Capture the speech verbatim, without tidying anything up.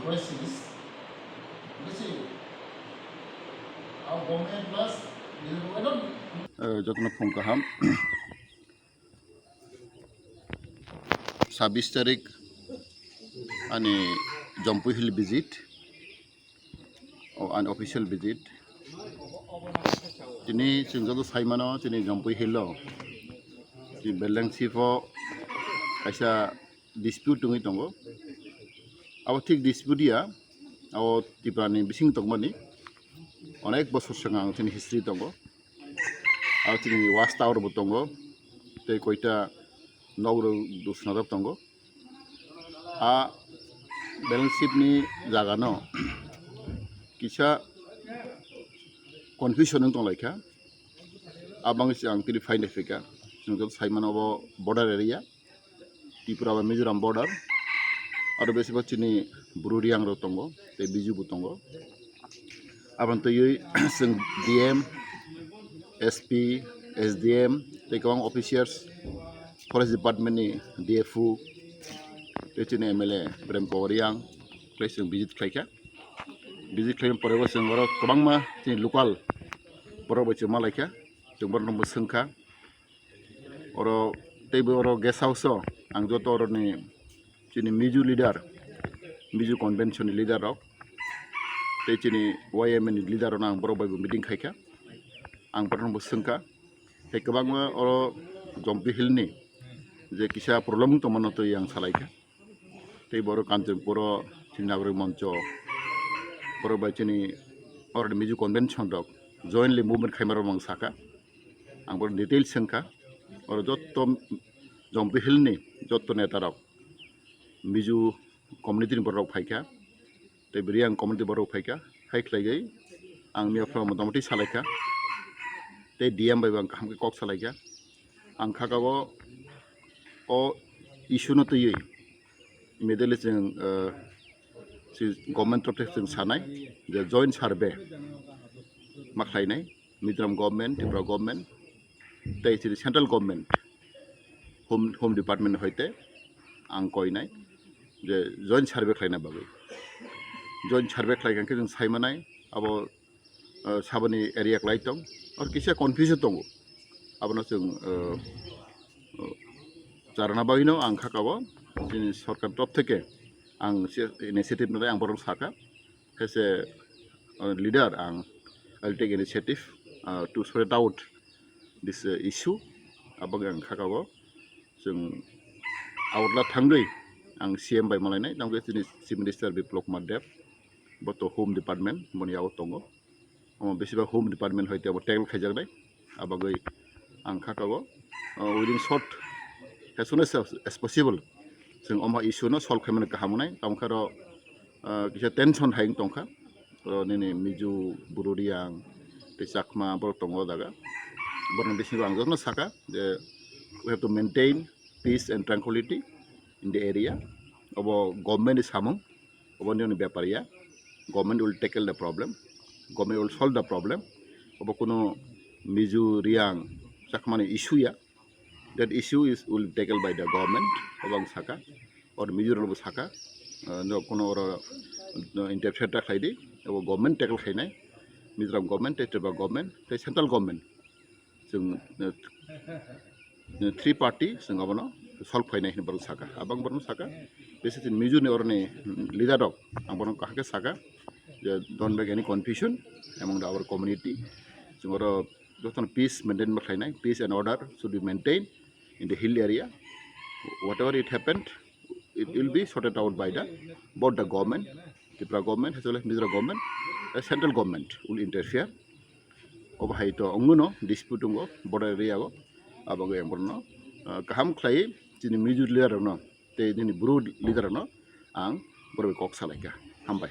Crisis. This is our government plus, you know, I don't Uh, jotono phung kaham. Sabbish tarik ani Jampui Hill visit, o ani official visit. Tini chwng joto saimano, tini Jampui Hill o, tini Beldang Chief o kaisa dispute tongwi tongo. Abo thik dispute ya, abo Tripura ni bising tongmani onek bosor swkang tini history tongo. Abo tini watch tower bo tongo, tei koita nok rok bo swnajak tongo. A Beldang Chief ni jaga no kisa confusion wng tong lai kha. Abang se ang tini phaina phaikha. Chwng joto saimano, obo border area, Tripura bai Mizoram border. Aro besi bo chini Bru Reang rok tongo, tei Biju bo tongo. Aboni twiwi chwng D M, S P, S D M, tei kwbang officers, Forest Department ni D F O, tei chini M L A Prem Kumar Reang, tei chwng visit khlaikha. Visit khlaina pore bo chwng oro kwbangma chini local borok bai chwng malaikha, chwng borok no bo swngkha. Oro teibo oro guest house o ang joto oroni chini Mizo leader, Mizo convention ni leader rok, tei chini Y M A ni leader rok no ang borok bai bo meeting khaikha, ang borok no bo swngkha. Tei kwbangma oro Jampui Hill ni je kisa problem wng tongmano twi ang salaikha. Tei borok Kanchanpur o chini Nagorik Moncho, borok bai chini oroni Mizo convention rok jointly movement khaima rok ang sakha. Ang borok details swngkha. Oro jotto Jampui Hill ni jotto neta rok, Mizo community ni borok phaikha, tei Reang community borok phaikha. Hai khlaiwi ang miya phano motamoti salaikha, tei D M bai bo ang kaham khe kok salaikha. Ang kha kabo o issue no twiwi immediately chwng, eh, si government torof thai chwng sanai je joint survey ma khlainai, Mizoram government, Tripura government, tei chini central government, home, home department hoite ang koinai je joint survey khlaina bagwi. Joint survey khlai khe chwng saimanai abo, uh, saboni area kwlai tong, or kisa confusion tongo. Abono chwng, uh, uh, charana bagwino ang kha kabo chini sorkar torof theke ang se initiative nalai ang borok sakha. As a, uh, leader, ang, I'll take initiative, uh, to sort out this, uh, issue. Abang ang kha kabo. Chwng Agartala thangwi ang C M bai malainai, tamo khe chini Chief Minister Biplab Kumar Deb, bo to Home Department, boni yago tongo. Omo besibak Home Department hoite abo tackle khaijaknai. Abagwi ang kha kabo, uh, within short, as soon as, as possible, chwng omo issue no solve khaimani kaham wngnai. Tamo khe oro, uh, kisa tension hai wng tongkha. Oro nini Mizo, Bru Reang, tei Chakma borok tongo o jaga. Borokni bisingo ang jotono sakha je we have to maintain peace and tranquility in the area. Obo government ni samung, obo nini bepar ya. Government will tackle the problem. Government will solve the problem. Obo kunu Mizo, Reang, Chakmani issue ya. That issue is will be tackled by the government. Obo ang sakha, or Mizoram bo sakha, uh, no, kono oro, no, interfere ta khlai di, obo government tackle khainai, Mizoram government, tei Tripura government, tei central government. Chwng, uh, three party chwng abono solve khainai hinwi borok sakha, abang borok sakha, besi chini Mizo ni oroni leader rok ang borok kaham khe sakha, je don't make any confusion among the, our community, chwng oro jotono peace maintain ma khlainai, peace and order should be maintained in the hill area. Whatever it happened, it will be sorted out by the, both the government, Tripura government as well as Mizoram government, the central government will interfere. Obo hai to wngmano dispute wngo border area o, abo ang borno, ah, kaham khlai chini Mizo leader rokno tei nini Bru leader rokno ang borok bai kok salaikha. Hambai.